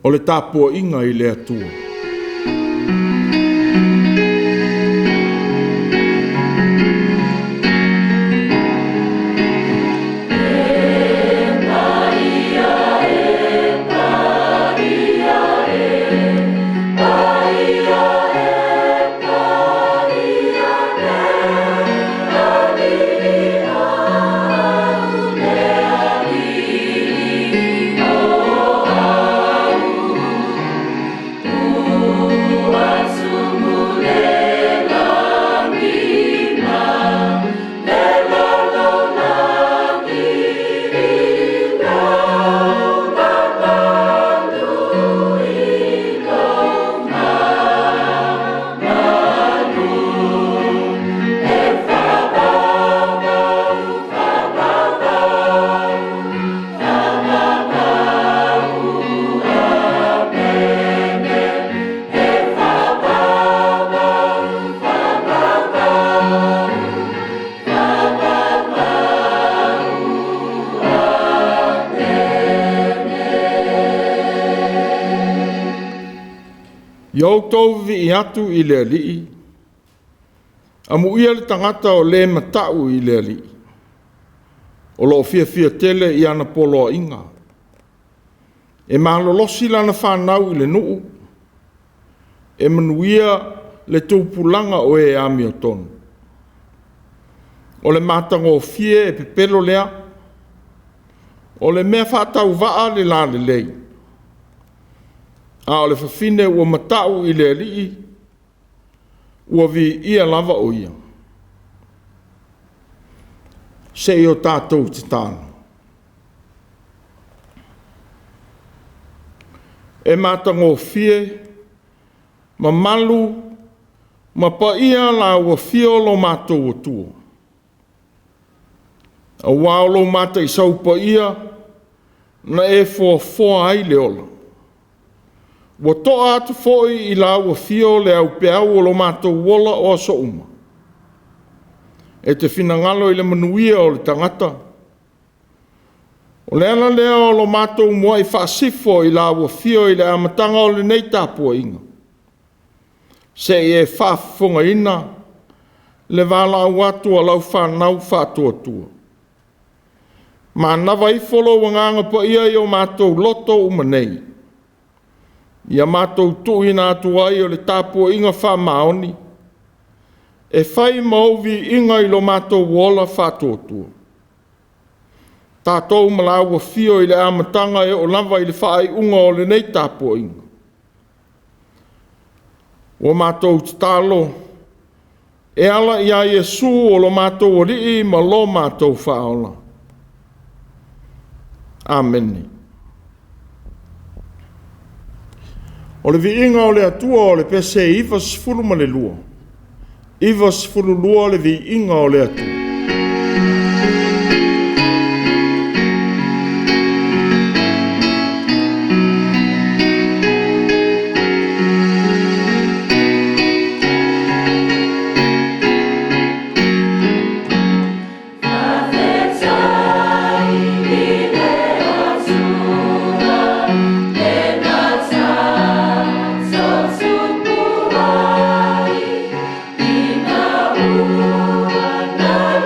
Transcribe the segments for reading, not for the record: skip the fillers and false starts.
O le tapuaiga i le Atua. Ia outou vivii atu i le Alii, amuia le tagata o le matau i le Alii, o lo o fiafia tele i ana poloaiga. E malolosi lana fanau i le nuu, e manuia le tupulaga o e amiotonu. O le matagofie e pepelo lea, o le mea faatauvaa le lalelei, a o le fafine ua matau i le Alii, ua viia lava o ia. Se i o tatou tatalo. E matagofie, mamalu ma paia lau afio lo matou Atua, aua o lou mataisau paia na e foafoa ai le ola, ua toa atu foi i lau afio le aupeau o lo matou ola o aso uma. E te finagalo i le manuia o le tagata, o le ala lea o lo matou muai faasifo i lau afio i le amataga o lenei tapuaiga, se i e faafofogaina le valaau atu a lau fanau faatuatua. Manava ifo lou Agaga Paia i o matou loto uma nei, ia matou tuuina atu ai o le tapuaiga faamaoni e fai ma ou viiga i lo matou ola faatuatua. Tatou ma lau afio i le amataga e oo lava i le faaiuga o lenei tapuaiga. Ua matou tatalo e ala ia Iesu o lo matou Alii ma lo matou Faaola. Amene. O le viiga o le Atua o le pese 92, 92 le viiga o le Atua. Faafetai i le Atua lena tatou tupu ai, ina ua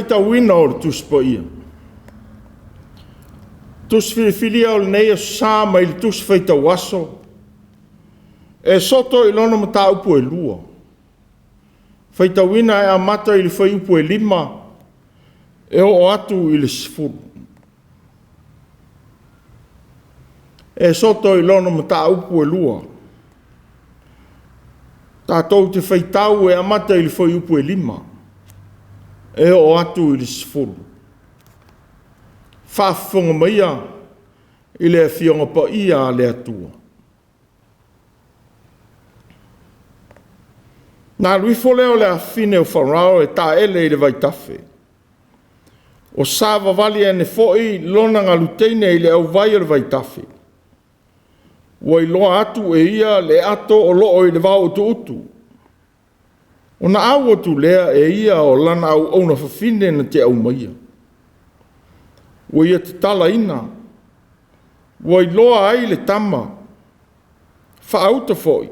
faitauina o le Tusi Paia. Tusi filifilia o lenei Aso Sa mai le Tusi Faitau Aso, e soto i lona mataupu e 2. Faitauina e amata i le fuaiupu e 5 e oo atu i le 10. E soto i lona mataupu e 2. Tatou te faitau e amata i le fuaiupu e 5 e oo atu i le 10. Faafofoga maia i le Afioga Paia a le Atua. Na alu ifo lea o le afafine o Farao e taele i le vaitafe, o savavali ane foi lona galuteine i le auvai o le vaitafe. Ua iloa atu e ia le ato o loo i le vaoutuutu. Ona au atu lea e ia o lana auauna fafine na te aumaia. Ua ia tatalaina, ua iloa ai le tama, faauta foi,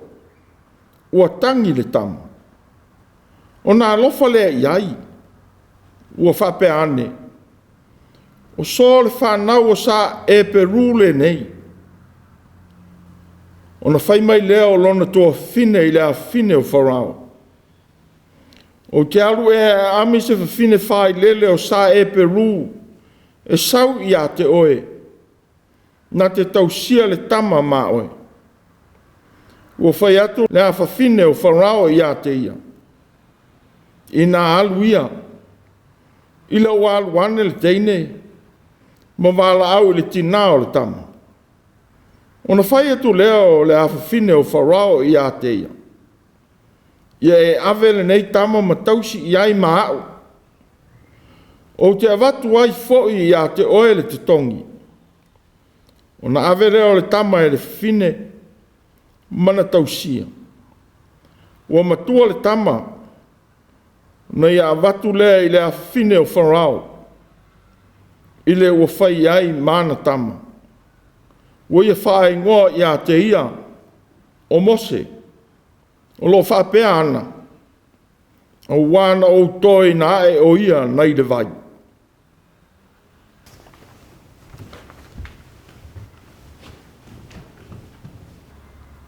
ua tagi le tama. Ona alofa lea i ai, ua faapea ane, o so le fanau o sa Eperu lenei. Ona fai mai lea o lona tuafafine i le afafine o Farao, ou te alu ea e aami se fafine failele o sa Eperu e sau ia te oe, na te tausia le tama ma oe. Ua fai atu le afafine o Farao ia te ia, ina alu ia, ina ua alu ane le teine ma valaau i le tinā o le tama. Ona fai atu lea o le afafine o Farao ia te ia, ia e ave lenei tama ma tausi i ai ma au, ou te avatu ai foi ia te oe le totogi. Ona ave lea o le tama e le fafine ma na tausia. Ua matua le tama, na ia avatu lea i le afafine o Farao, i le ua fai ai ma ana tama. Ua ia faaigoa ia te ia o Mose, o lo o faapea ana, aua na ou toeina ae o ia nai le vai.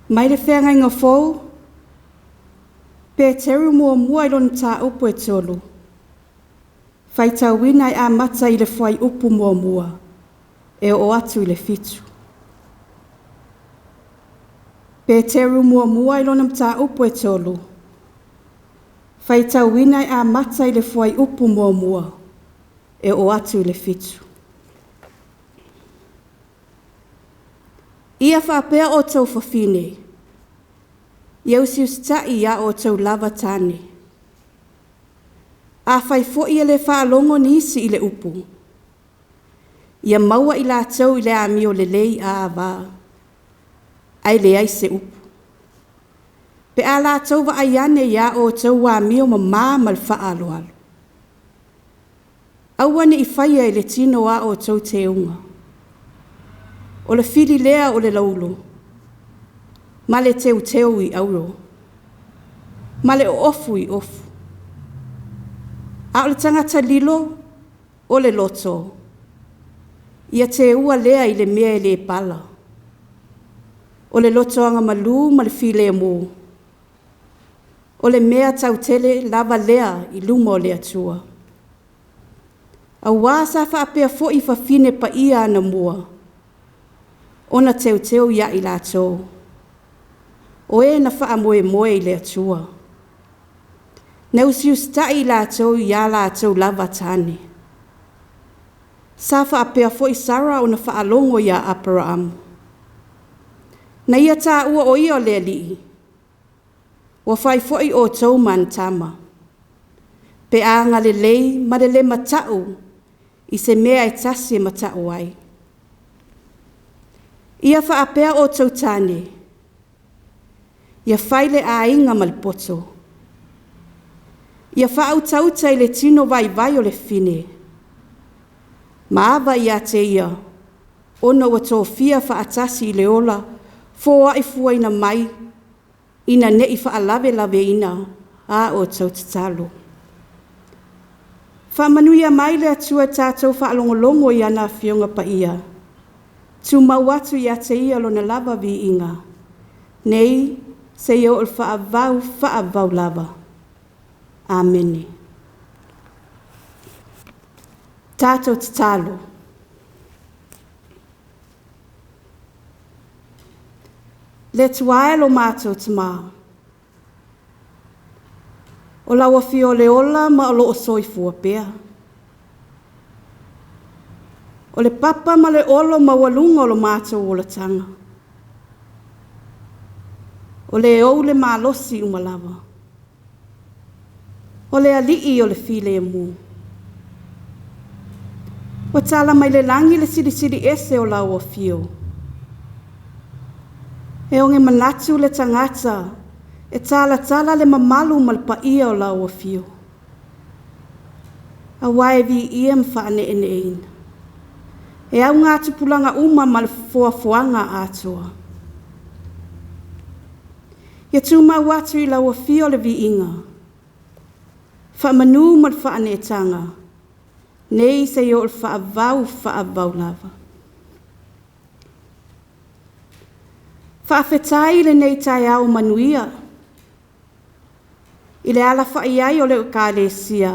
Mai le Feagaiga Fou, Peteru muamua i lona mataupu e 3, faitauina e amata i le fuaiupu 1 e oo atu i le 7. Peteru muamua i lona mataupu e 3, faitauina e amata i le fuaiupu 1 e oo atu i le 7. Ia faapea outou fafine, ia usiusitai iā outou lava tane. Afai foi e le faalogo nisi i le upu, ia maua i latou i le amio lelei ava, ae leai se upu. Pe a latou vaai ane iā outou amio mamā ma le faaaloalo. Aua ne i faia i le tino a outou teuga. O le fili lea o le laulo, ma le teuteu i auro, ma le oofu i ofu. A o le tagata lilo, o le loto, ia teua lea i le mea e le pala. O le loto agamalu ma le filemu, o le mea tautele lava lea i luma o le Atua. Auā sa faapea foi fafine paia anamua, ona teuteu ia i latou, o e na faamoemoe i le Atua. Na usiusitai i latou iā latou lava tane. Sa faapea foi Sara ona faalogo iā Aperaamu. Na ia tāua o ia o le Alii, ua fai foi outou ma ana tama, pe a agalelei ma le le mata'u i se mea e tasi e mata'u ai. Ia faapea outou tane, ia fai le aiga ma le poto. Ia faautauta i le tino vaivai o le fafine, ma ava ia te ia, ona ua tofia faatasi i le ola foai fuaina mai, ina ne i faalavelaveina a outou tatalo. Faamanuia mai le Atua i tatou faalogologo i ana Afioga Paia. Tumau atu ia te Ia Lona lava viiga, nei seia oo i le faavavau faavavau lava. Amene. Tatou tatalo. Le Atua e lo matou Tama, o lau Afio le ola ma o loo soifua pea. O le papa ma le olo maualuga o lo matou olataga. O le ou le malosi uma lava. O le Alii o le filemu. Ua tala mai le lagi le silisili ese o lau afio. E oge manatu le tagata e talatala le mamalu ma le paia o lau afio. Aua e viia ma faaneeneeina. E auga tupulaga uma ma le foafoaga atoa. Ia tumau atu i lau afio le viiga, faamanu ma le faaneetaga, nei seia oo i le faavavau faavavau lava. Faafetai i lenei taeao manuia, i le alafai ai o le Ekalesia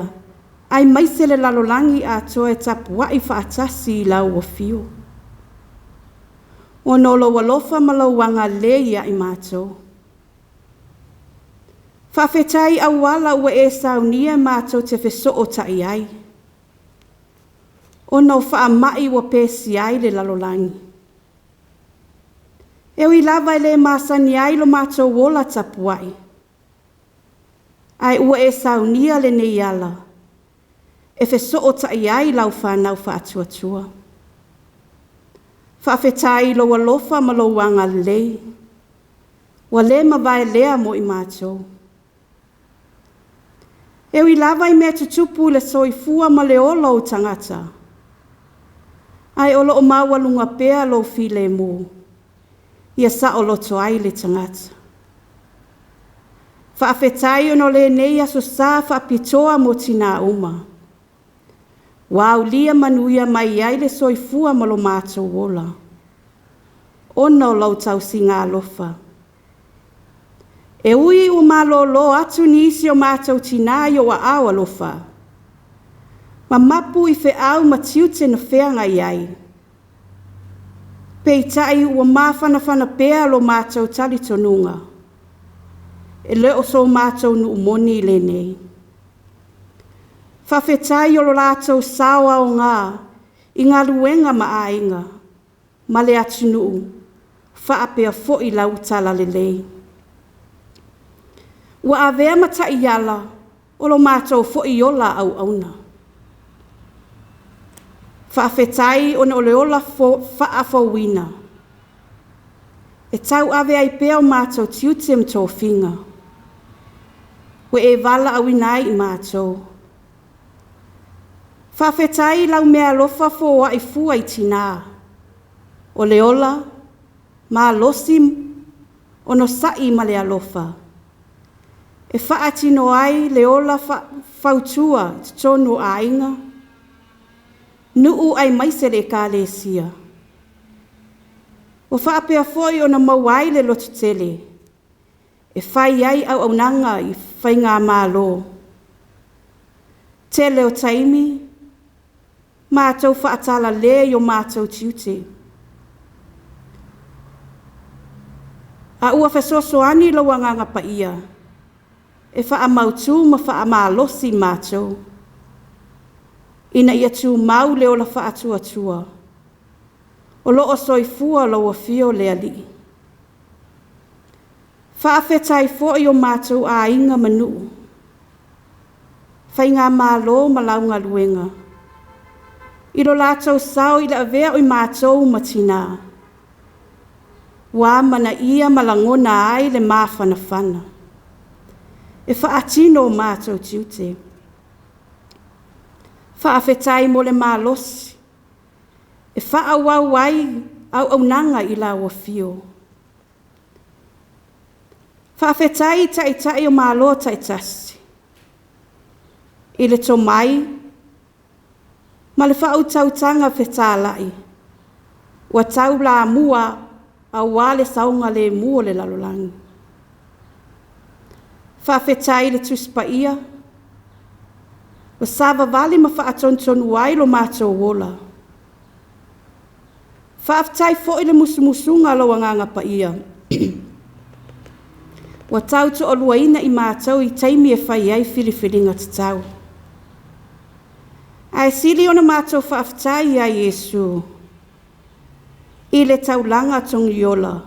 aemaise le lalolagi atoa e tapuai faatasi i lau afio, ona o lou alofa ma lou agalelei ia i matou. Faafetai i auala ua e saunia matou te fesootai ai, ona o faamai ua pesia ai le lalolagi. E ui lava e le masani ai lo matou ola tapuai, ae ua e saunia lenei ala e fesootai ai lau fanau faatuatua. Faafetai i lou alofa ma lou agalelei, ua le mavae lea mo i matou. E ui lava i mea tutupu i le soifua ma le ola o tagata, ae o lo o maualuga pea lou filemu, ia saoloto ai le tagata. Faafetai ona o lenei aso Sa faapitoa mo tina uma, ua aulia manuia mai ai le soifua ma lo matou ola, ona o lau tausiga alofa. E ui ua malolo atu nisi o matou tina i ou aao alofa, ma mapu i feau ma tiute na feagai ai, peitai ua mafanafana pea lo matou talitonuga, e le o so matou nuu moni lenei. Faafetai o lo latou sao aoga i galuega ma aiga ma le atunuu faapea foi lau talalelei. Ua avea ma taiala o lo matou foi ola auauna. Faafetai ona o le ola faafouina e tauave ai pea o matou tiute ma tofiga ua e valaauina ai i matou. Faafetai i lau meaalofa foai fua i tina, o le ola, malosi, onosai ma le alofa e faatino ai le ola fautua i totonu o aiga, nuu aemaise le Ekalesia. Ua faapea foi ona maua ai le lototele e fai ai auaunaga i faigamalo. Tele o taimi, matou faatalale i o matou tiute. A ua fesoasoani lou Agaga Paia e faamautu ma faamalosi matou, ina ia tumau le ola faatuatua o lo o soifua lau Afio le Alii. Faafetai foi i o matou aiga ma nuu, faigamalo ma lau galuega, i lo latou sao i le avea o i matou ma tina, ua amanaia ma lagona ai le mafanafana e faatino o matou tiute. Faafetai mo le malosi e faaauau ai auaunaga i lau Afio. Faafetai i Taitai o Malo taitasi i le tomai Ma le faautautaga fetalai ua taulamua aua le saogalemu o le lalolagi. Faafetai i le Tusi Paia ua savavali ma faatonutonu ai lo matou ola. Faafetai foi le musumusuga a lou Agaga Paia ua tau toaluaina i matou i taimi e fai ai filifiliga tatau. Ae sili ona matou faafetai ia Iesu i le taulaga togiola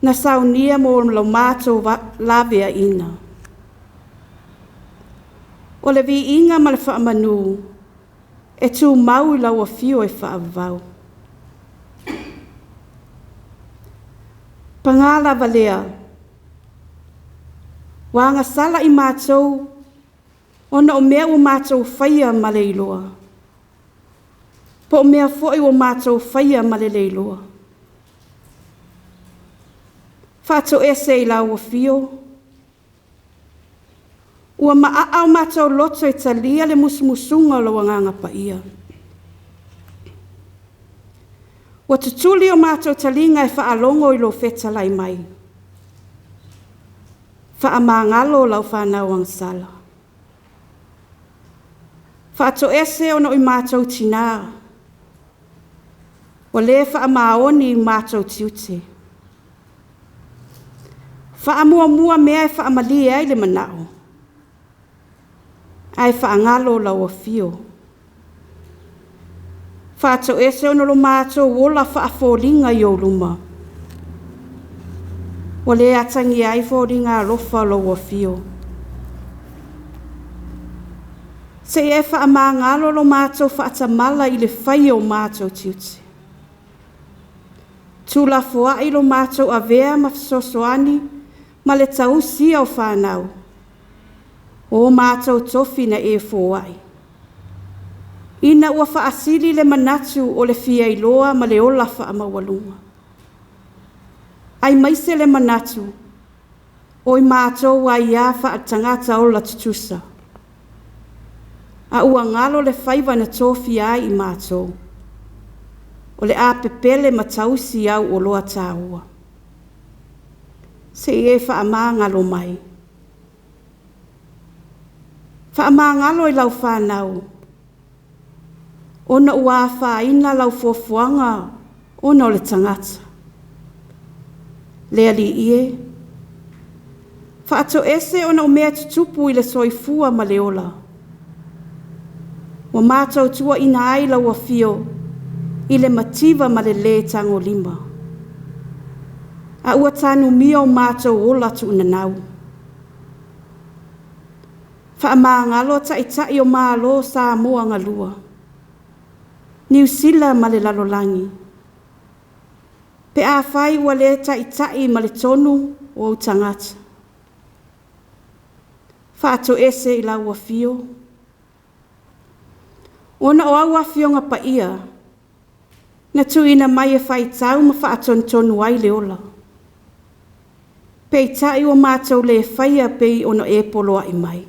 na saunia mo lo matou laveaiina. O le viiga ma le faamanu e tumau i lau afio e faavavau. Paga lava lea, ua agasala i matou ona o mea ua matou faia ma le iloa, po o mea foi ua matou faia ma le le iloa. Faatoese i lau afio, ua maaa o matou loto e talia le musumusuga o lou Agaga Paia. Ua tutuli o matou taliga e faalogo i lou fetalai mai. Faamagalo lau fanau agasala. Faatoese ona o i matou tinā, ua le faamaoni i matou tiute. Faamuamua mea e faamalie ai le manao, ae faagalo lau afio. Faatoese ona lo matou ola faafoliga i ou luma, ua le atagia ai foliga alofa o lou afio. Se i e faamagalo lo matou faatamala i le faia o matou tiute. Tuulafoai lo matou avea ma fesoasoani ma le tausia o fanau, o matou tofi na e foai. Ina ua faasili le manatu o le fia iloa ma le ola faamaualuga. Aemaise le manatu o i matou aia faaletagata ola tutusa, a ua galo le faiva na tofia ai i matou, o le a pepele ma tausi au oloa taua. Se i e faamagalo mai. Faamagalo i lau fanau, ona ua afaina lau fuafuaga ona o le tagata. Le Alii e, faatoese ona o mea tutupu i le soifua ma le ola. Ua matou tuaina ai lau afio i le mativa ma le lē tagolima, a ua tanumia o matou ola tuunanau. Faamagalo Taitai o Malo o Samoa galua, Niu Sila ma le lalolagi, pe afai ua le taitai ma le tonu o ou tagata. Faatoese i lau afio, ona o au afioga paia na tuuina mai e faitau ma faatonutonu ai le ola. Peitai ua matou le faia pei ona e poloai mai.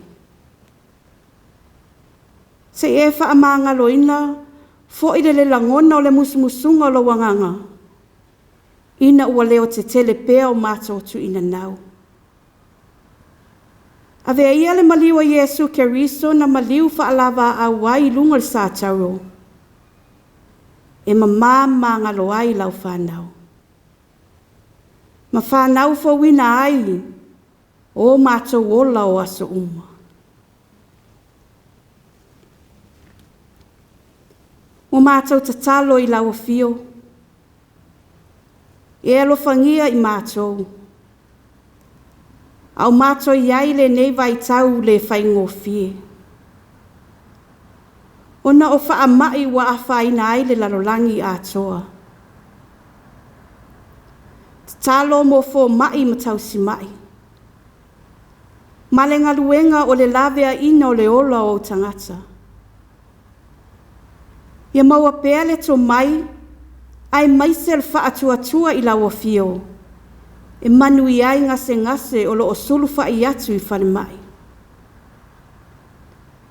Se i e faamagaloina foi le le lagona o le musumusuga o lou agaga, ina ua leo tetele pea o matou tuuinanau. Avea ia le maliu a Iesu Keriso na maliu faalavaau ai i luga o le satauro, e mamā magalo ai lau fanau, ma fanau fouina ai o matou ola o aso uma. Ua matou tatalo i lau afio, e alofagia i matou, a o matou i ai i lenei vaitau le faigofie, ona o faamai ua afaina ai le lalolagi atoa. Tatalo mo fomai ma tausimai, ma le galuega o le laveaiina o le ola o ou tagata. Ia maua pea le tomai aemaise le faatuatua i lau afio e manuia ai gasegase o lo o sulufai atu i falemai.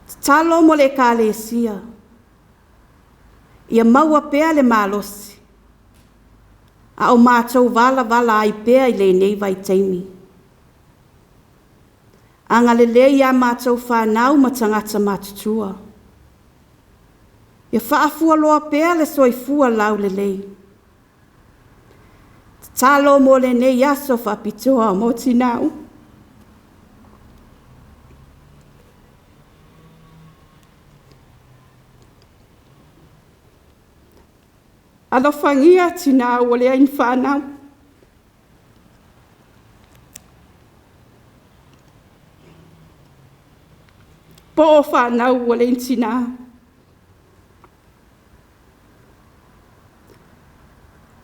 Tatalo mo le Ekalesia. Ia maua pea le malosi, a o matou valavala ai pea i lenei vaitaimi. Agalelei ia matou fanau ma tagata matutua. Ia faafualoa pea le soifua laulelei. Tatalo mo lenei aso faapitoa mo tinā uma. Alofagia tinā ua leai ni fanau. Po o fanau ua leai ni tinā.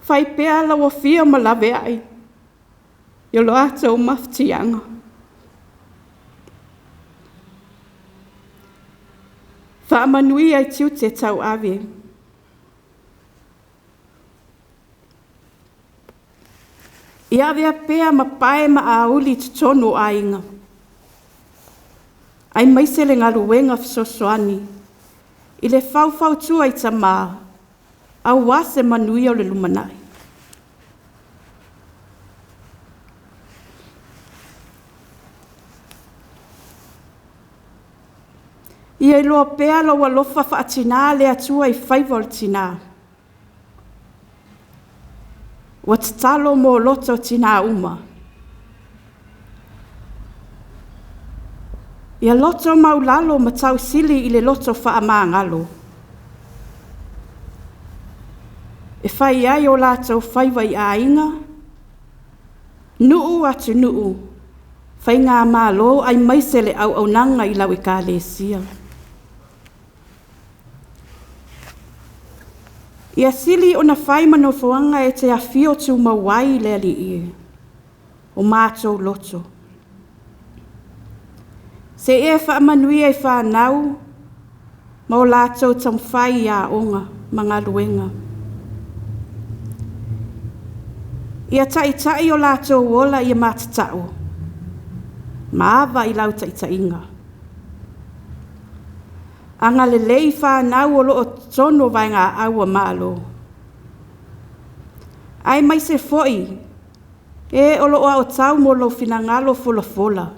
Fai pea lau afio ma laveai i o latou mafatiaga. Faamanuia i tiute tauave. Ia avea pea ma pae ma auli i totonu o aiga, aemaise le galuega fesoasoani i le faufautua i tama aua se manuia o le lumanai. Ia iloa pea lou alofa faatinā le Atua i faiva o le tinā. Ua tatalo mo loto o tinā uma. Ia loto maulalo ma tausili i le loto faamagalo e fai ai o latou faiva i aiga, nuu, atunuu, faigamalo aemaise le auaunaga i lau Ekalesia. Ia sili ona fai ma nofoaga e te afio tumau ai le Alii o matou loto. Se i e faamanuia i fanau ma o latou taumafai i aoga ma galuega. Ia taitai o latou ola ia matatau ma ava i lau taitaiga. Agalelei fanau o lo o totonu o vaegaau a Malo. Aemaise foi e o lo o aotau mo lou finagalo folafola.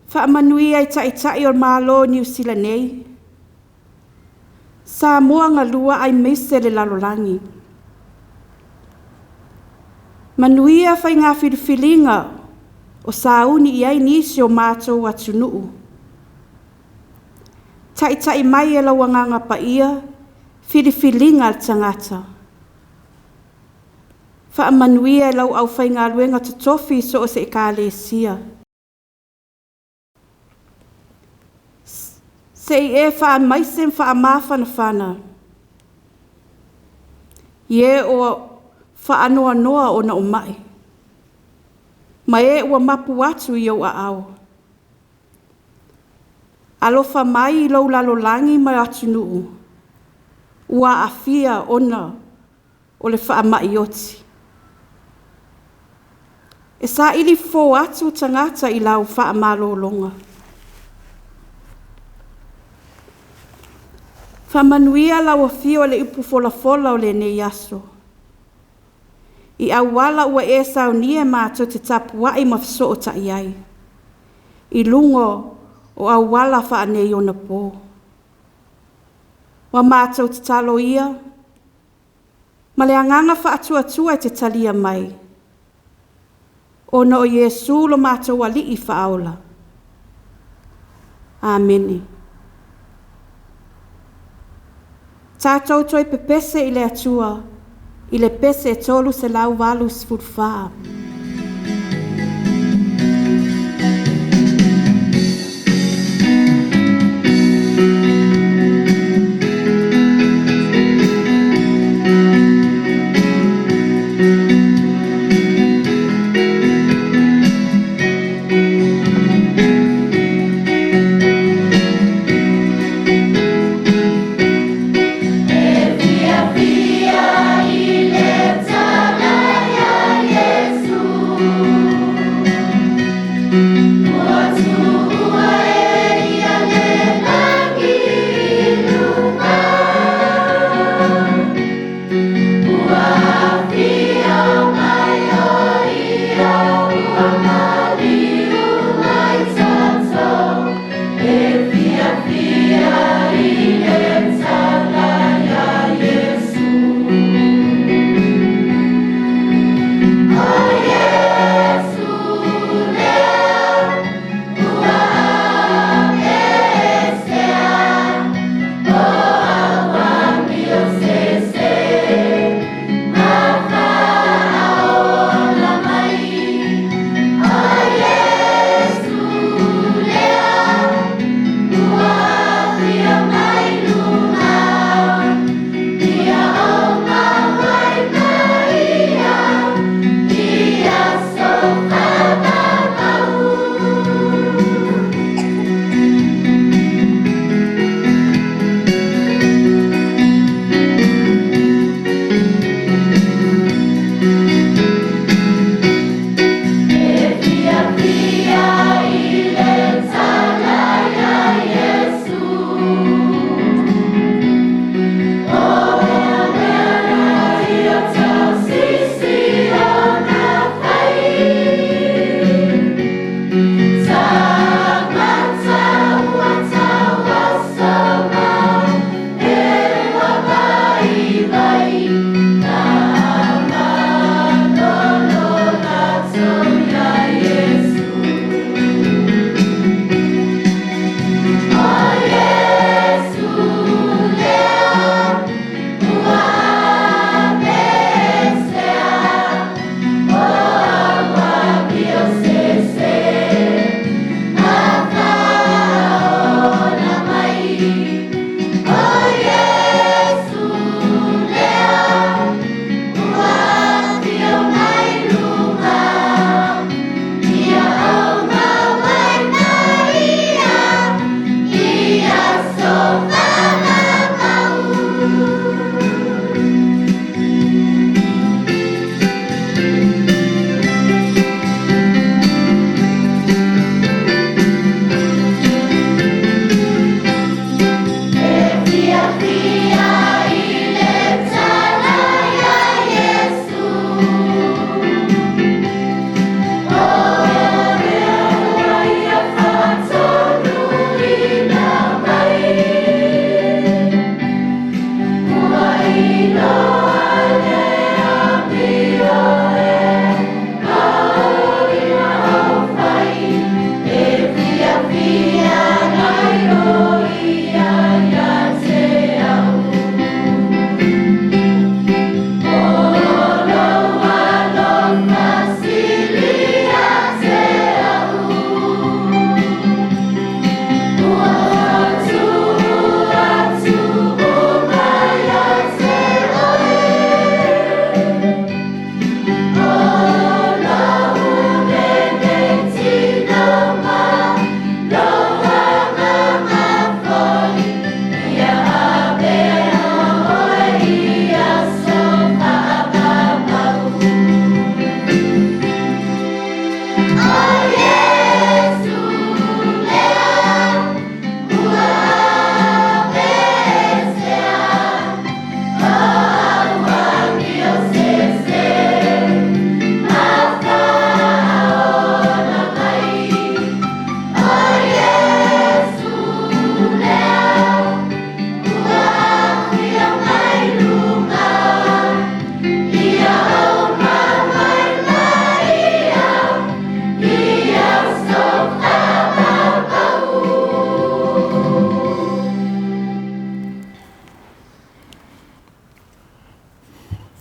Faamanuia i Taitai o le Malo o Niu Sila nei, Samoa galua aemaise le lalolagi. Manuia faiga filifiliga o sauni i ai nisi o matou atunuu. Taitai mai e lau Agaga Paia filifiliga a le tagata. Faamanuia i lau aufaigaluega totofi i so o se Ekalesia. Se i e faamaise ma faamafanafana i e ua faanoanoa ona o mai, ma e ua mapu atu i ou aao. Alofa mai i lou lalolagi ma atunuu ua aafia ona o le faamai oti. E saili fofo atu tagata i lau faamalologa. Faamanuia lau afio i le ipu folafola o lenei aso. I auala ua e saunia matou te tapuai ma fesootai ai, i luga o auala faaneionapo. Ua matou tatalo ia ma le agaga faatuatua e te talia mai, ona o Iesu lo matou Alii Faaola. Amene. Tatou toe pepese i le Atua i le pese 384. E fiafia i le tala ia Iesu.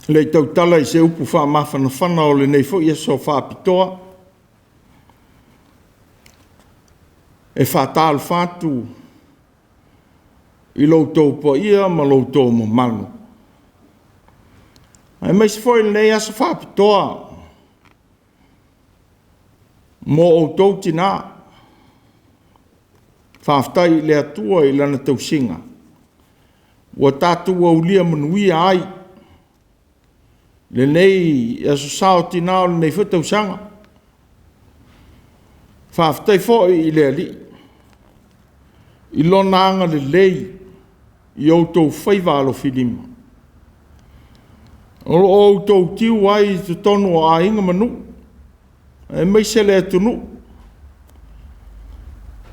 Le i tautala i se upu faamafanafana o lenei foi aso faapitoa, e faatalofa atu i lo outou paia ma lo outou mamalu, aemaise foi lenei aso faapitoa mo outou tinã. Faafetai i le Atua i Lana tausiga ua tatou aulia manuia ai lenei Aso Sa o Tina o lenei foi tausaga. Faafetai foi i le Alii i Lona agalelei i outou faiva alofilima, o lo o outou tiu ai i totonu o aiga ma nuu, aemaise le atunuu,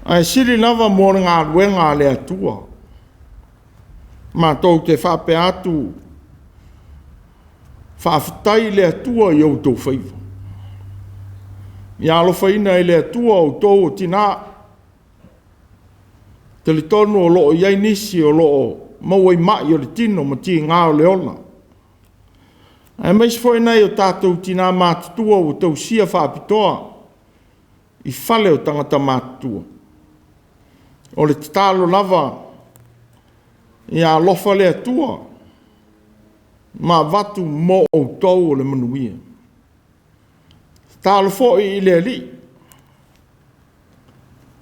ae sili lava mo le galuega a le Atua. Matou te faapea atu, faafetai i le Atua i outou faiva. Ia alofaina e le Atua outou o tina. E talitonu o lo o i ai nisi o lo o maua i mai o le tino ma tiga o le ola, aemaise foi nai o tatou tina matutua ua tausia faapitoa i fale o tagata matutua. O le tatalo lava, ia alofa le Atua ma avatu mo outou o le manuia. Tatalo foi i le Alii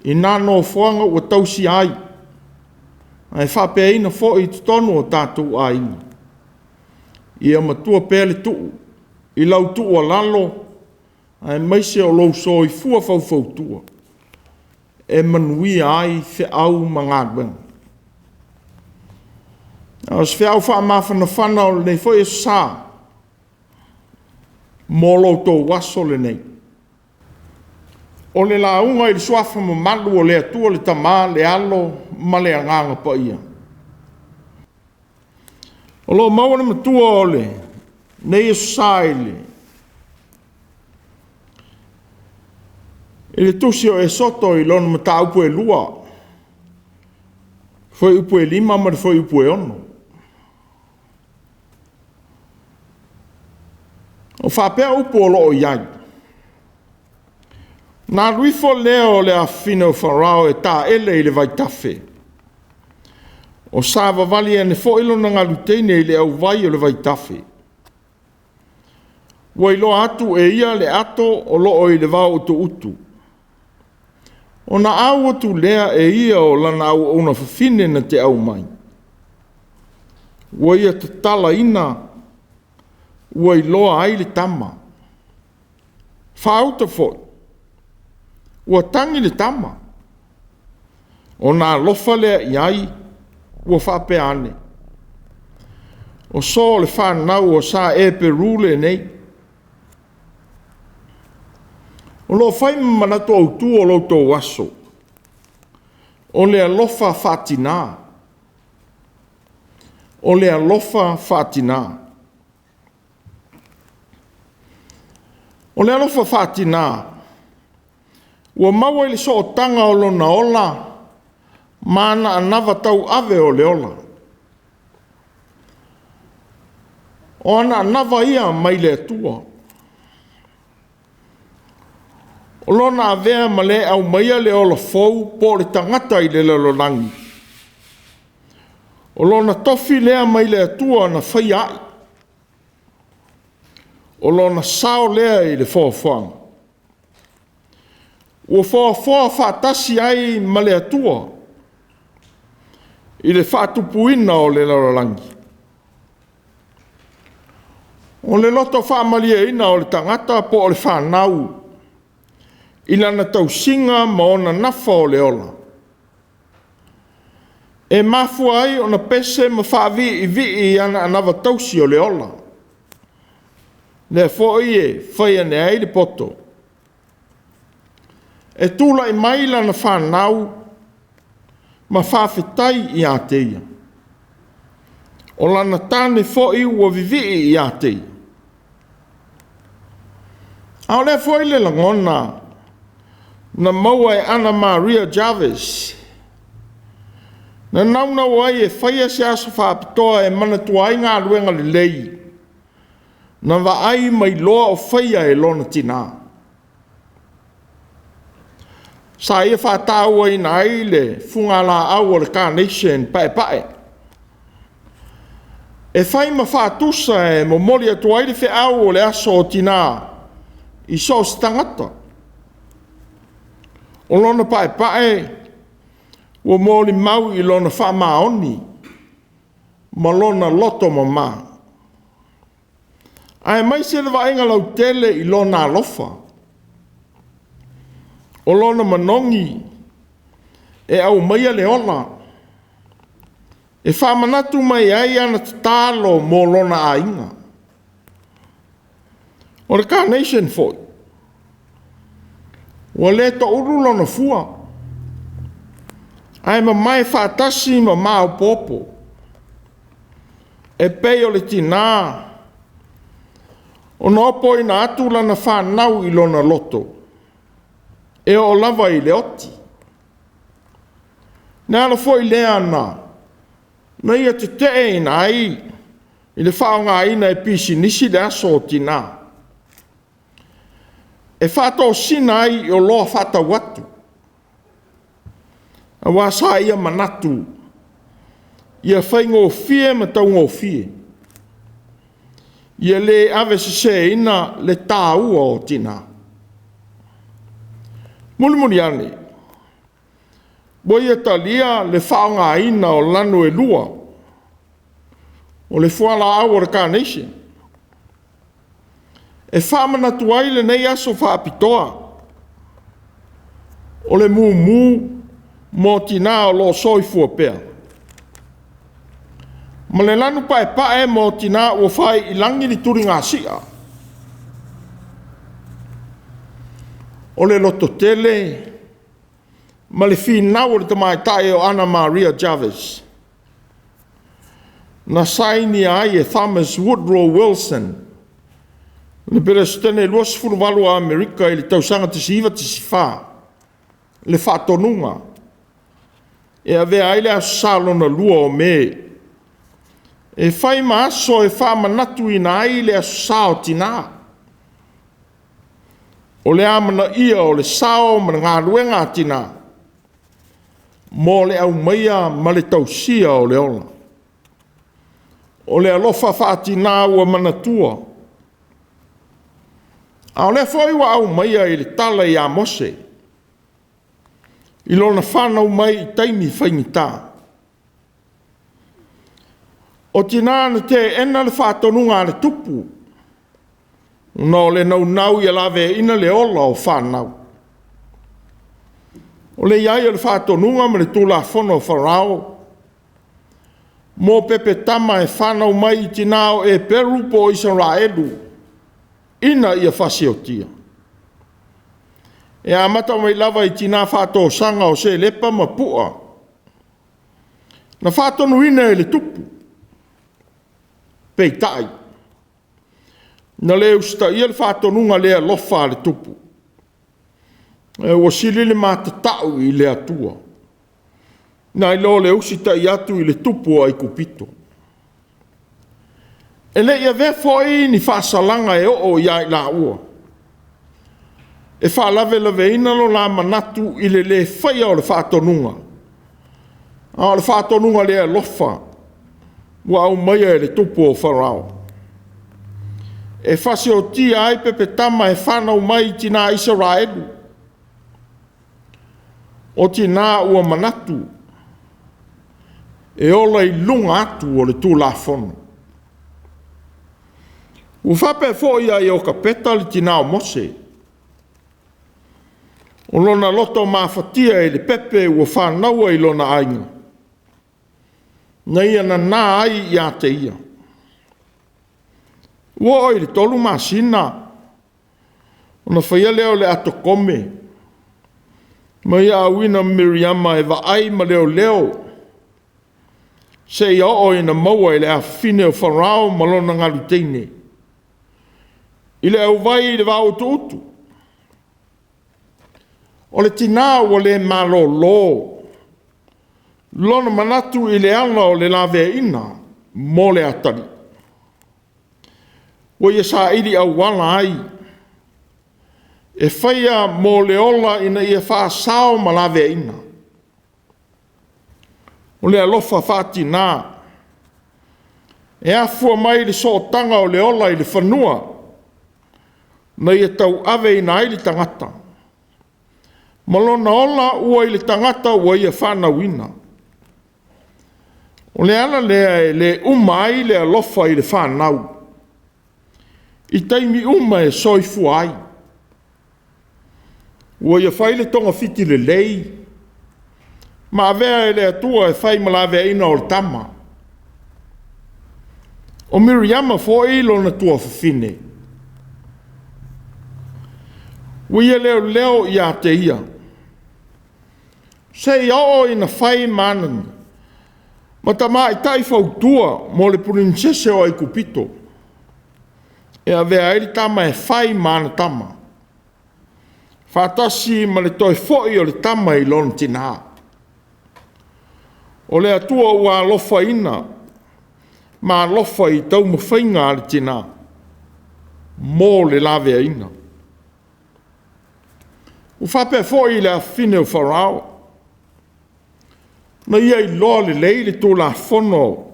i na nofoaga ua tausia ai, ae faapeaina foi i totonu o tatou aiga, ia matua pea le tuu i lau tuualalo aemaise o lou soifua faufautua e manuia ai feau ma galuega. A o se feau faamafanafana o lenei foi aso sa mo lo outou aso lenei. O le lauga i le suafa mamalu o le Atua le Tama, le Alo ma le Agaga Paia. O lo o maua le matua o lenei aso sa i le tusi o Esoto i lona mataupu e 2, fuaiupu e 5 ma le fuaiupu e 6. O faapea upu o lo o i ai, na alu ifo lea o le afafine o Farao e taele i le vaitafe, o savavali ane foi lona galu teine i le auvai o le vaitafe. Ua iloa atu e ia le ato o lo o i le vao utuutu. Ona au atu lea e ia o lana auauna fafine na te aumai, ua ia tatalaina, ua iloa ai le tama. Faauta foi, ua tagi le tama. Ona alofa lea i ai, ua faapea ane, o so o le fanau o sa Eperu lenei. O lo o fai ma manatu autu o lo outou aso, o le alofa faatina. O le alofa faatina. O le alofa faatina ua maua i le sootaga o lona ola ma ana anava tauave o le ola. O ana anava ia mai le Atua. O lona avea ma le aumaia le ola fou po o le tagata i le lalolagi. O lona tofi lea mai le Atua na faia ai. O lona sao lea i le foafoaga. Ua foafoa faatasi ai ma le Atua i le faatupuina o le lalolagi. O le loto faamalieina o le tagata po o le fanau i lana tausiga ma ona nafa o le ola, e mafua ai ona pese ma faaviivii i ana anava tausi o le ola. Lea foi e fai ane ai le poto. E tulai mai lana fanau ma faafetai ia te ia. O lana tane foi ua vivii ia te ia. A o lea foi le lagona na maua e Ana Maria Jarvis, na naunau ai e faia se aso faapitoa e manatua ai galuega lelei Na vaai ma iloa o faia e lona tinā. Sa ia fatāuaina ai le fugalaau o le carnation paepae, e fai ma faatusa e momoli atu ai le feau o le aso o tinā i so o se tagata. O lona paepae ua molimau i lona faamaoni ma lona loto mama, aemaise le vaaiga lautele i lona alofa. O lona manogi e aumaia le ola, e faamanatu mai ai ana tatalo mo lona aiga. O le carnation foi, ua le toulu lona fua, ae mamae faatasi ma maopoopo, e pei o le tinā ona opoina atu lana fanau i lona loto, e oo lava i le oti. Le ala foi lea na ia tete'eina ai i le faaaogaina e pisinisi le aso o tinā, e faatosina ai i oloa faatau atu, aua sa ia manatu ia faigofie ma taugofie, ia le aveseseina le taua o tinā. Mulimuli ane, ua ia talia le faaaogaina o lanu e lua, o le fualaau o le carnation, e faamanatu ai lenei aso faapitoa, o le mumu mo tinā o lo o soifua pea, ma le lanu paepae mo tinā ua fai i lagi le tuligasia. O le lototele ma le finau o le tamaitai o Anna Maria Jarvis, na sainia ai e Thomas Woodrow Wilson, le Peresetene 28 o Amerika i le tausaga 1914, le faatonuga e avea ai le Aso Sa lona lua o Me, e fai ma aso e faamanatuina ai le Aso Sa o Tinā. O le amanaia o le sao ma le galuega a tinā mo le aumaia ma le tausia o le ola. O le alofa faatinā ua manatua, a o lea foi ua aumaia i le tala ia Mose, i lona fanau mai i taimi faigata. O tinā na teena le faatonuga a le tupu, ona o le naunau ia laveaiina le ola o fanau. O le i ai o le faatonuga ma le tulafono a Farao mo pepe tama e fanau mai i tina o Eperu po o Isaraelu ina ia fasiotia. E amata mai lava i tina faatosaga o Selepa ma Pua, na faatonuina e le tupu, peitai, na le usitaia le faatonuga le alofa a le tupu, ae ua sili le matatau i le Atua, nai lo le usitai atu i le tupu o Aikupito. E le i avea foi ni faasalaga e oo ia i laua, e faalavelaveina lo la manatu i le le faia o le faatonuga, a o le faatonuga le alofa ua aumaia e le tupu o Farao, e fasiotia ai pepetama e fanau mai i tina Isaraelu, o tina ua manatu e ola i luga atu o le Tulafono. Ua faapea foi ia Iokapeta le tina o Mose, o lona loto mafatia i le pepe ua fanaua i lona aiga, na ia nana ai ia te ia. Ua oo i le 3 masina ona faia lea o le atokome ma ia auina Miriama e vaai ma leoleo seia oo ina maua e le afafine o Farao ma lona galu teine i le auvai i le vaoutoutu. O le tina ua le malolo lona manatu i le ala o le laveaiina mo le atalii. Ua ia saili auala ai e faia mo le ola ina ia faasao ma laveaiina. O le alofa faatina e afua mai i le sootaga o le ola i le fanua na ia tauaveina ai le tagata, ma lona ola ua i le tagata ua ia fanauina. O le ala lea e le uma ai le alofa i le fanau i taimi uma e soifua ai. Ua ia fai le togafiti lelei ma avea e le Atua e fai ma laveaiina o le tama. O Miriama foi lona tuafafine, ua ia leoleo ia te ia, seia oo ina fai ma tamaitai fautua mo le Peresetene o Aikupito, e avea ai le tama e fai ma ana tama, faatasi ma le toe foi o le tama i lona tina. O le Atua ua alofaina ma alofa i taumafaiga a le tina mo le laveaiina. Ua faapea foi i le afafine o Farao, na ia iloa lelei le Tulafono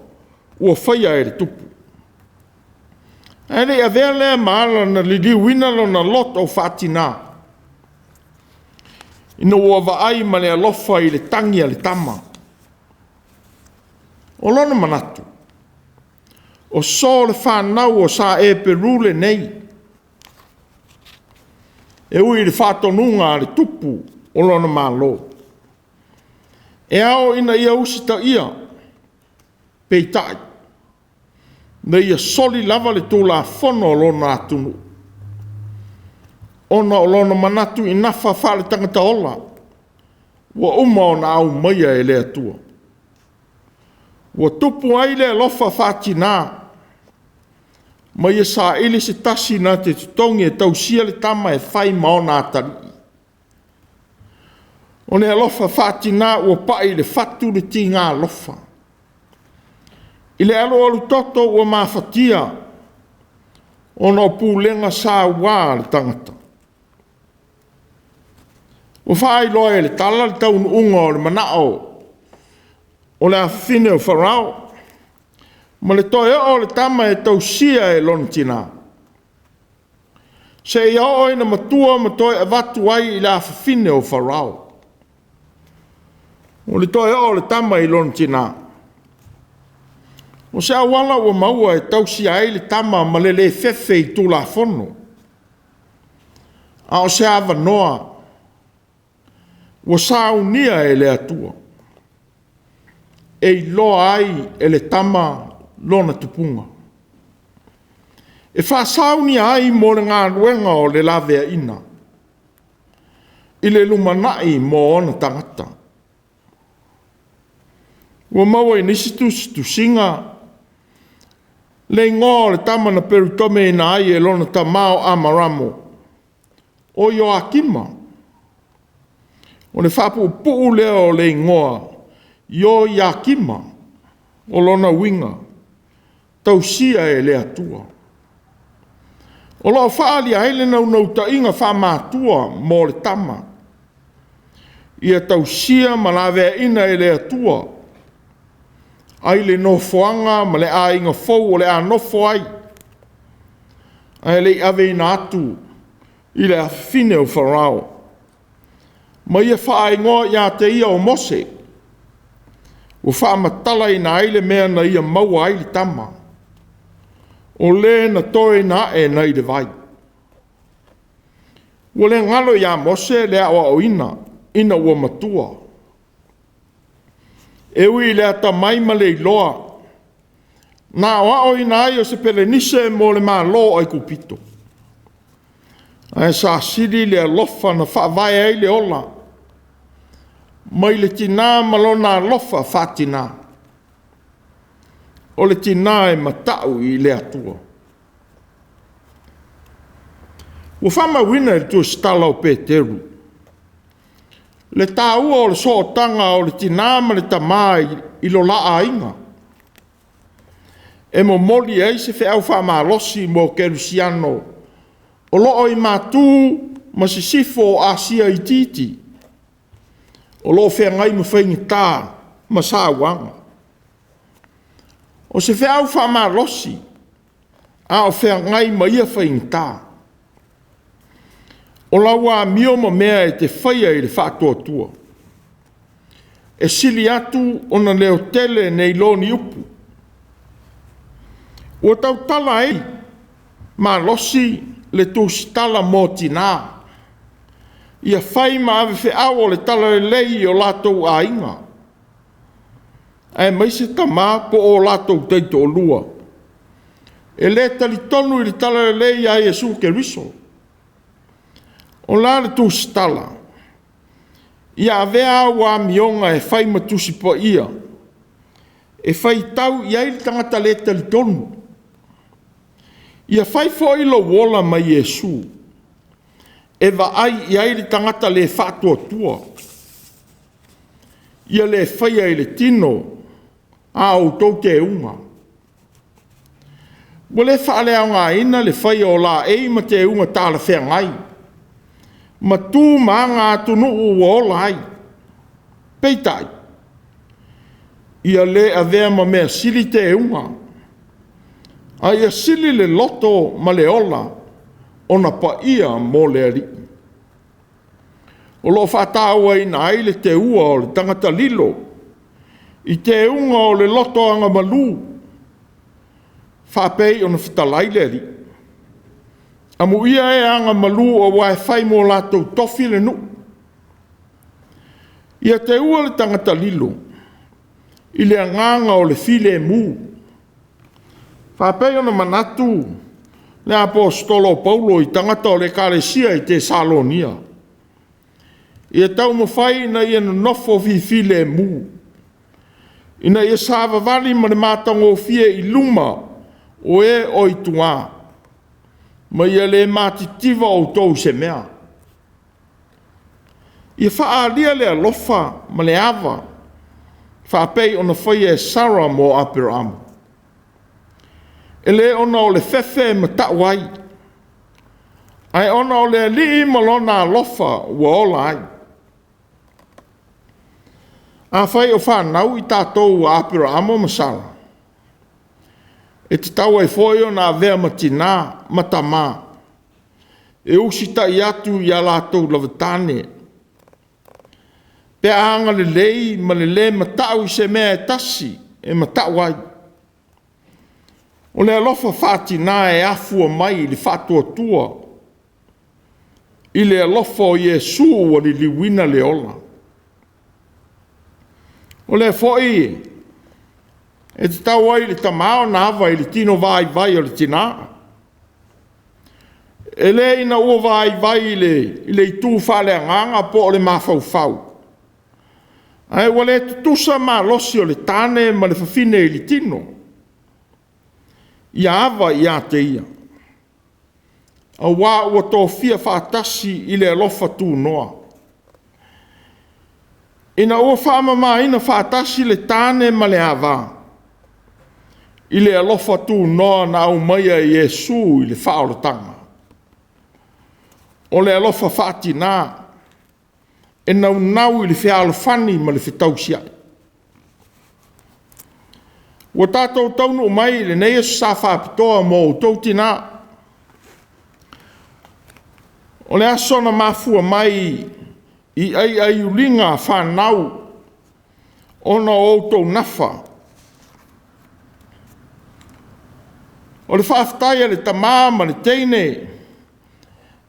ua faia e le tupu, ae le i avea lea ma ala na liliuina lona loto faatina, ina ua vaai ma le alofa i le tagi a le tama. O lona manatu, o so o le fanau o sa Eperu lenei, e ui i le faatonuga a le tupu o lona Malo, e ao ina ia usitaia, peitai, na ia soli lava le tulafono a lona atunuu, ona o lona manatu i nafa faale-tagata ola, ua uma ona aumaia e le Atua. Ua tupu ai le alofa faatina, ma ia saili se tasi na te totogi e tausia le tama e fai ma ona atalii. O le alofa faatina ua pai i le fatu le tiga alofa, i le alualutoto ua mafatia ona o pulega saua a le tagata. Ua faailoa e le tala le taunuuga o le manao o le afafine o Farao, ma le toe oo o le tama e tausia e lona tina, seia oo ina matua ma toe avatu ai i le afafine o Farao. O le toe oo o le tama i lona tina, o se auala ua maua e tausia ai le tama ma le le fefe i Tulafono, a o se avanoa ua saunia e le Atua e iloa ai e le tama lona tupuga, e faasaunia ai mo le galuega o le laveaiina i le lumanai mo ona tagata. Ua maua i nisi tusitusiga le igoa o le tama na perutomeina ai e lona tama o Amaramo, o Ioakima. O le faapuupuu lea o le igoa Ioiakima. O lona uiga, tausia e le Atua. O lo o faaalia ai le naunautaiga faamatua mo le tama, ia tausia ma laveaina e le Atua ai le nofoaga ma le aiga fou o le a nofo ai, ae le i aveina atu i le afafine o Farao, ma ia faaigoa ia te ia o Mose, ua faamatalaina ai le mea na ia maua ai le tama, o le na toeina ae nai le vai. Ua le galo ia Mose le aoaoina ina ua matua, e ui i le atamai ma le iloa na aoaoina ai o se Pelenise mo le Malo o Aikupito, ae sa sili le alofa na faavae ai le ola mai le tina ma lona alofa faatina, o le tina e matau i le Atua. Ua faamauina i le tusitala o Peteru le taua o le sootaga o le tina ma le tama i lo la aiga. e momoli ai se feau faamalosi mo kerisiano o loo i Matu ma Sisifo o Asia Itiiti, o lo o feagai ma faigata ma sauaga. O se feau faamalosi a o feagai ma ia faigata. O lau amio ma mea e te faia i le faatuatua, e sili atu ona leotele nei lo ni upu. Ua tautala ai malosi le tusitala mo tina, ia fai ma ave feau o le talalelei i o latou aiga, aemaise tama po o latou taitoalua e le talitonu i le talalelei ia Iesu Keriso. O le a le tusitala? Ia avea au amioga e fai ma tusi paia e faitau i ai le tagata le talitonu. Ia fai foi lou ola ma Iesu e vaai i ai le tagata le faatuatua. Ia le faia i le tino a outou teuga. Ua le faaleaogaina le faia o laei ma teuga talafeagai ma tu ma aga atunuu ua ola ai. Peitai, ia le avea ma mea sili teuga, a ia sili le loto ma le ola ona paia mo le Alii. O lo o faatauaina ai le teua o le tagata lilo i teuga o le loto agamalu, faapei ona fetalai le Alii. Amuia e agamalu aua e fai mo latou tofi le nuu. Ia teua le tagata lilo i le agaga o le filemu, faapei ona manatu le aposetolo o Paulo i tagata o le ekalesia i Tesalonia, ia taumafai ina ia nonofo fifilemu, ina ia savavali ma le matagofie i luma o e o i tua, ma ia le matitiva outou i se mea. Ia faaalia le alofa ma le ava faapei ona faia e Sara mo Aperamo. E le ona o le fefe e matau ai, ae ona o le Alii ma Lona alofa ua ola ai. Afai o fanau i tatou a Aperamo ma Sara, e tatau ai foi ona avea ma tina ma tamā e usitai atu i a latou lava tane, pe a agalelei ma le lē matau i se mea e tasi e matau ai. O le alofa faatina e afua mai i le faatuatua i le alofa o Iesu ua liliuina le ola. O lea foi e tatau ai i le tama ona ava i le tino vaivai o le tina, e le ina ua vaivai i le itu faaleagaga po o le mafaufau, ae ua le tutusa malosi o le tane ma le fafine i le tino. Ia ava ia te ia, aua ua tofia faatasi i le alofa tunoa, ina ua faamamaina faatasi le tane ma le ava i le alofa tunoa na aumaia e Iesu i le faaolataga. O le alofa faatina e naunau i le fealofani ma le fetausiai. Ua tatou taunuu mai i lenei Aso Sa faapitoa mo outou tina, o le aso na mafua mai i aiaiuliga fanau ona o outou nafa. O le faafetai a le tama ma le teine,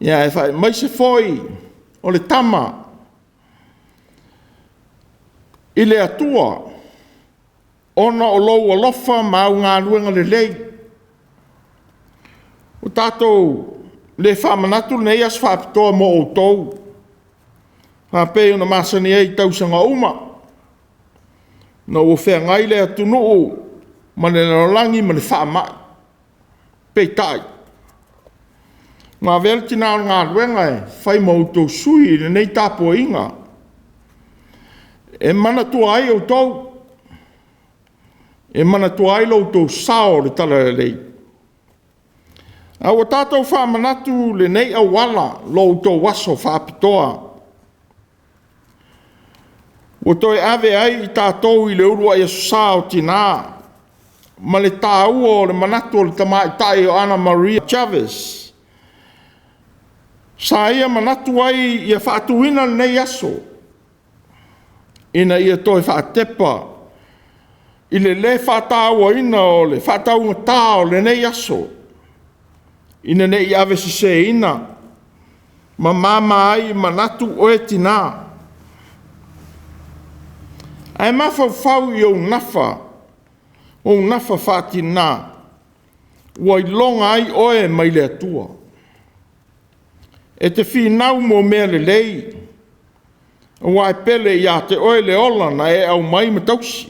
aemaise foi o le tama i le Atua ona o lou alofa ma au galuega lelei. Ua tatou le faamanatu lenei aso faapitoa mo outou, faapei ona masani ai i tausaga uma, ina ua feagai le atunuu ma le lalolagi ma le faamai. Peitai, na avea le tina o le galuega e fai ma outou sui i lenei tapuaiga, e manatua ai outou. E manatua ai lo outou sao o le talalelei. A ua tatou faamanatu lenei auala lo outou aso faapitoa, ua toe ave ai i tatou i le uluai aso sa o tina ma le taua o le manatu o le tamaitai o Ana Maria Chavez. Sa ia manatu ai ia faatuina lenei aso ina ia toe faatepa i le lē faatauaina o le faataugata o lenei aso, ina ne i aveseseina ma mama ai i manatu oe tina, ae mafaufau i ou nafa, ou nafa faatina ua iloga ai oe mai le Atua. E te finau mo mea lelei, aua e pele ia te oe le ola na e aumai ma tausi.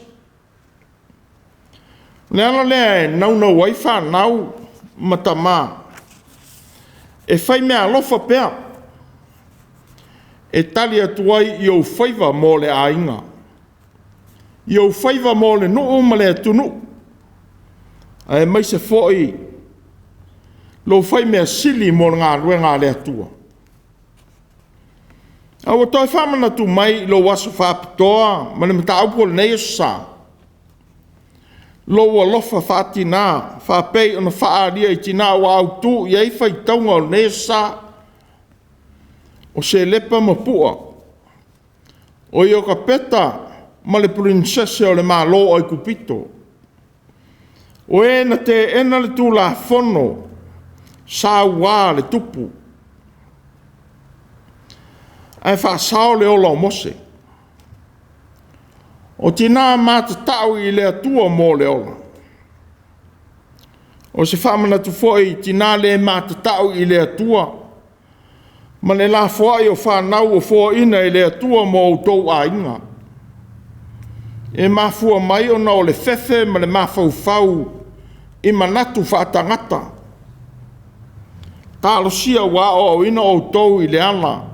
O le ala lea e naunau ai fanau ma tama e fai meaalofa pea, e tali atu ai i ou faiva mo le aiga, i ou faiva mo le nuu ma le atunuu, aemaise foi lou fai mea sili mo le galuega a le Atua. A ua toe faamanatu mai i lou aso faapitoa ma le mataupu o lenei aso sa, lou alofa faatina faapei ona faaalia i tina ua autu i ai faitauga o lenei aso sa, o Selepa ma Pua, o Iokapeta ma le Peresetene o le Malo o Aikupito, o e na teena le Tulafono saua a le tupu, ae faasao le ola o Mose. O tina matatau i le Atua mo le ola. O se faamanatu foi i tina le matatau i le Atua ma le lafoai o fanau ua foaina e le Atua mo outou aiga. E mafua mai ona o le fefe ma le mafaufau i manatu faatagata. Talosia ua aoaoina outou i le ala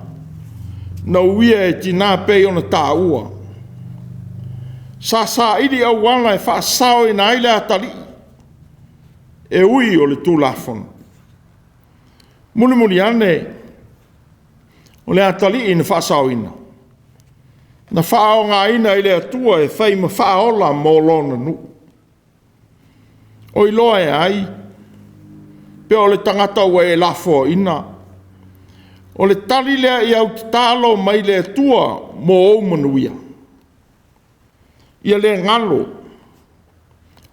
na uia e tina e pei ona taua. Sa saili auala e faasaoina ai le atalii, e ui o le Tulafono. Mulimuli ane, o le atalii na faasaoina, na faaaogaina e le Atua e fai ma faaola mo lona nuu. O iloa e ai pe o le tagata ua e lafoaina, o le tali lea i au tatalo mai le Atua mo ou manuia? Ia le galo,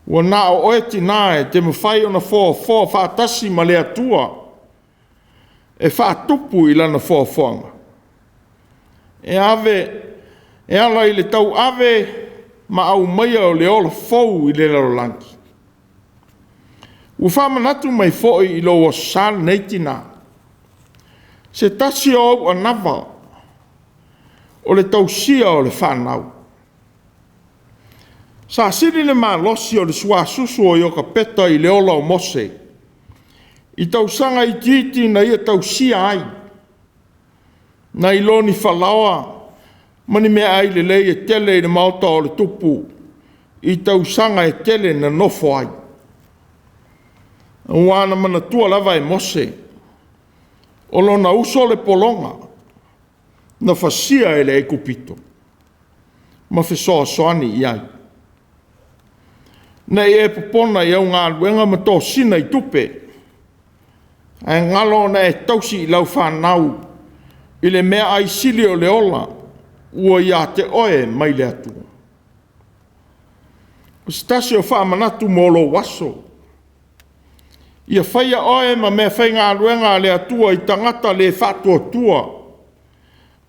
ua na o oe tina e te mafai ona foafoa faatasi ma le Atua e faatupu i lana foafoaga. E ala i le tauave ma aumaia o le ola fou i le lalolagi. Ua faamanatu mai foi i lou aso sa lenei tina, se tasi o au anava o le tausia o le fanau. Sa sili le malosi o le suasusu o Iokapeta i le ola o Mose i tausaga itiiti na ia tausia ai, nai lo ni falaoa ma ni meaai lelei e tele i le maota o le tupu i tausaga e tele na nofo ai. Aua na manatua lava e Mose o lona uso le pologa na fasia e le Aikupito ma fesoasoani i ai. Ne i e popona i au galuega ma tosina i tupe, ae galo ona e tausi i lau fanau i le meaai sili o le ola ua ia te oe mai le Atua. O se tasi o faamanatu mo lou aso, ia faia oe ma meafaigaluega a le Atua i tagata le faatuatua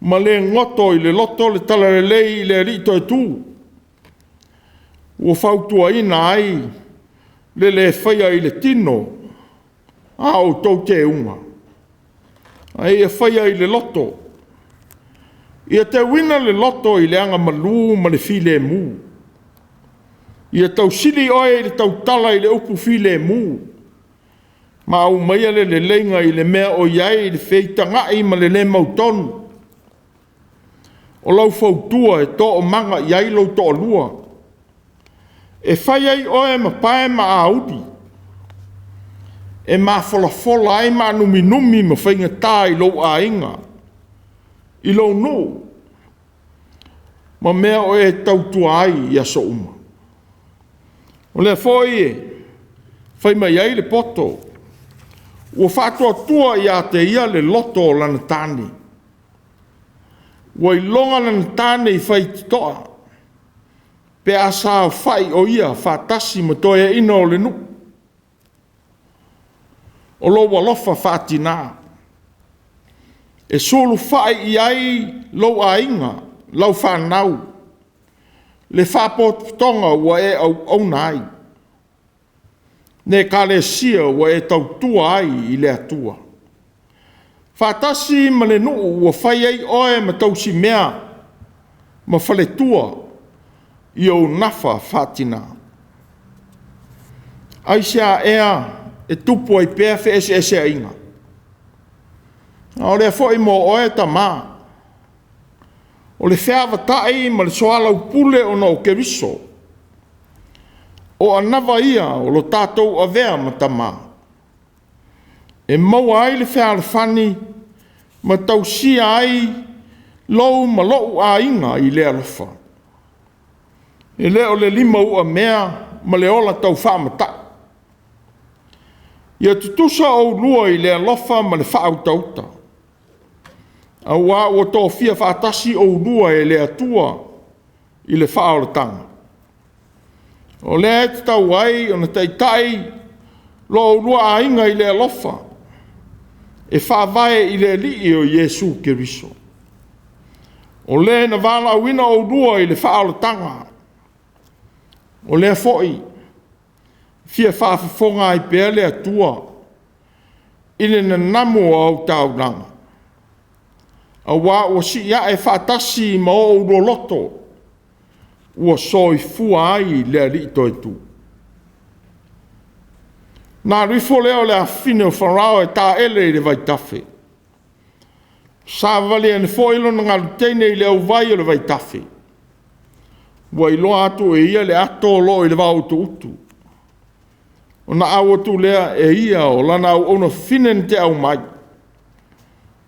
ma le goto i le loto le talalelei i le Alii toe tu. Ua fautuaina ai le le faia i le tino a outou teuga, a ia faia i le loto. Ia teuina le loto i le agamalu ma le filemu. Ia tausili oe i le tautala i le upu filemu, ma aumaia le leleiga i le mea o i ai le feitagai ma le le mautonu. O lau fautua e toomaga i ai lou toalua, E fai ai oe ma pae ma auli, e mafolafola ai maanuminumi ma faigata i lou aiga, i lou nuu, ma mea o e tautua ai i aso uma. O lea foi e fai mai ai le poto, ua faatuatua ia te ia le loto o lana tane, ua iloga lana tane i faitotoa pe a saofai o ia faatasi ma toeaiina o le nuu. O lou alofa faatina e sulufai i ai lou aiga, lau fanau, le faapotopotoga ua e auauna ai, le ekalesia ua e tautua ai i le Atua. Faatasi ma le nuu ua fai ai oe ma tausimea ma faletua i ou nafa faatina. Aisea ea e tupu ai pea feeseeseaiga? A o lea foi mo oe tama, o le feavatai ma le soalaupule ona o Keriso. O anava ia o lo tatou avea ma tama, e maua ai le fealofani ma tausia ai lou ma lou aiga i le alofa. E le o le limauamea ma le ola taufaamatai. Ia tutusa oulua i le alofa ma le faautauta, aua ua tofia faatasi oulua e le Atua i le faaolataga. O lea e tatau ai ona taitai lo oulua aiga i le alofa e faavae i le Alii o Iesu Keriso. O le na valaauina oulua i le faaolataga, o lea foi e fia faafofoga ai pea le Atua i le nanamu o autaulaga, aua ua siiae faatasi ma o oulua loto ua soifua ai le Alii toe-tu. Ona alu ifo lea o le afafine o Farao e taele i le vaitafe, savavali ane foi lona galu teine i le auvai o le vaitafe, ua iloa atu e ia le ato o lo o i le vaoutoutu. Ona au atu lea e ia o lana auauna fafine na teau mai,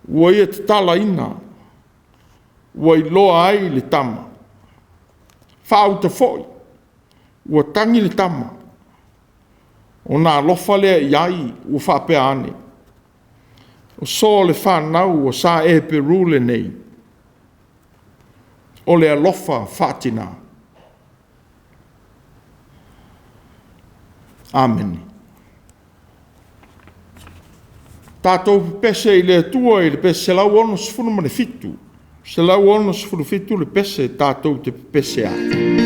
ua ia tatalaina, ua iloa ai le tama. Faauta foi, ua tagi le tama, ona alofa lea i ai ua faapea ane, o so o le fanau a sa Eperu lenei, o le alofa faatina. Amene. Tatou pepese i le Atua i le pese 167, 167 le pese tatou te pepese ai.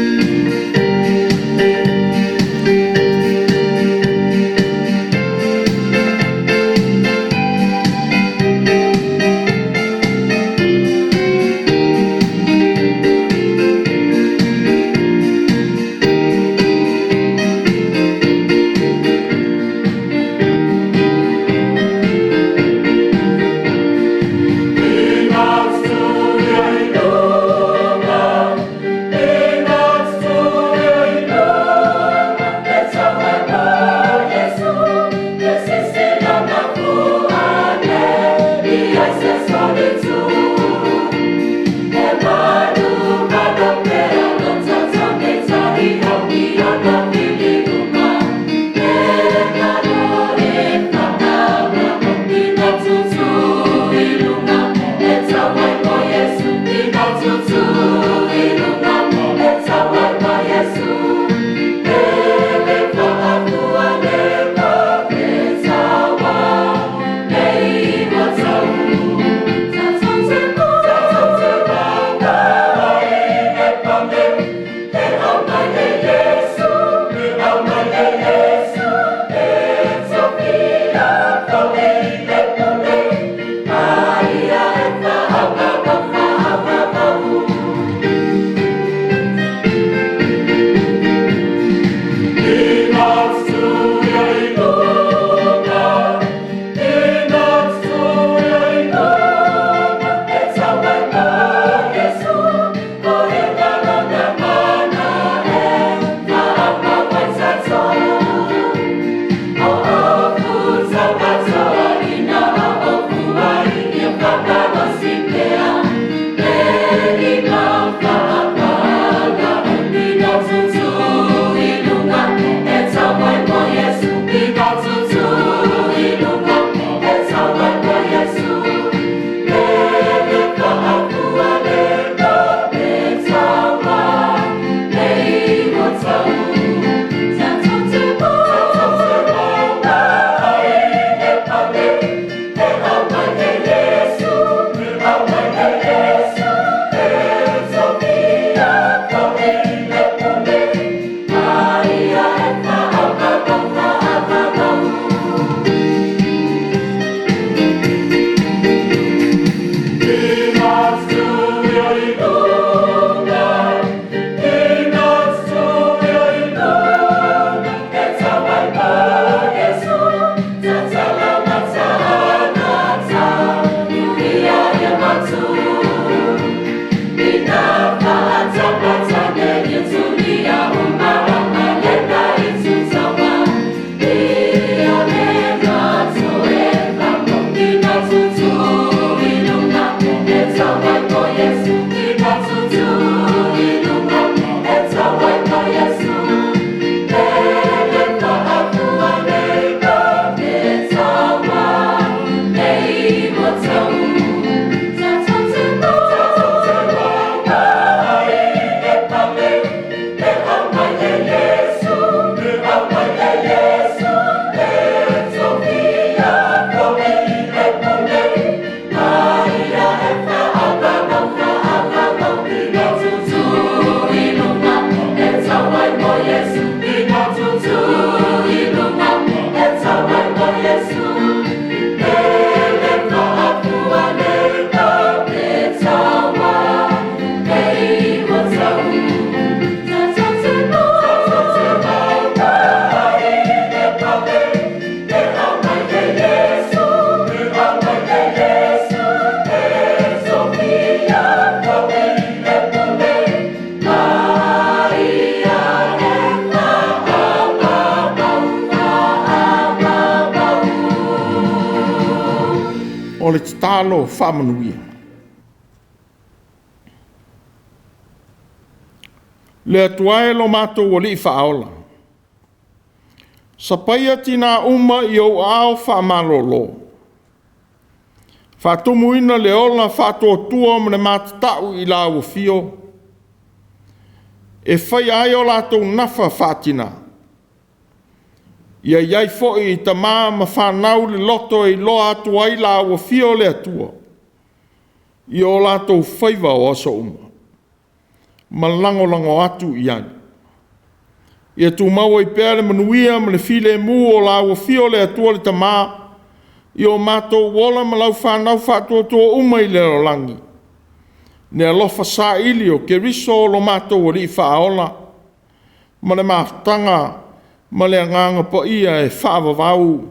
O le tatalo faamanuia. Le Atua e lo matou Alii Faaola, sapaia tinā uma i ou aao faamalolo, faatumuina le ola faatuatua ma le matatau i lau afio, e faia ai o latou nafa faatina. Ia i ai foi i tama ma fanau le loto e iloa atu ai lau afio le Atua i o latou faiva o aso uma, ma lagolago atu i ai. Ia tumau ai pea le manuia ma le filemu o lau afio le Atua le Tama i o matou ola ma lau fanau faatuatua uma i le lalolagi, le alofa saili o Keriso o lo matou Alii Faaola, ma le mafutaga ma le Agaga Paia e faavavau,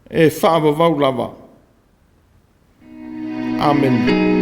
e faavavau lava. Amene.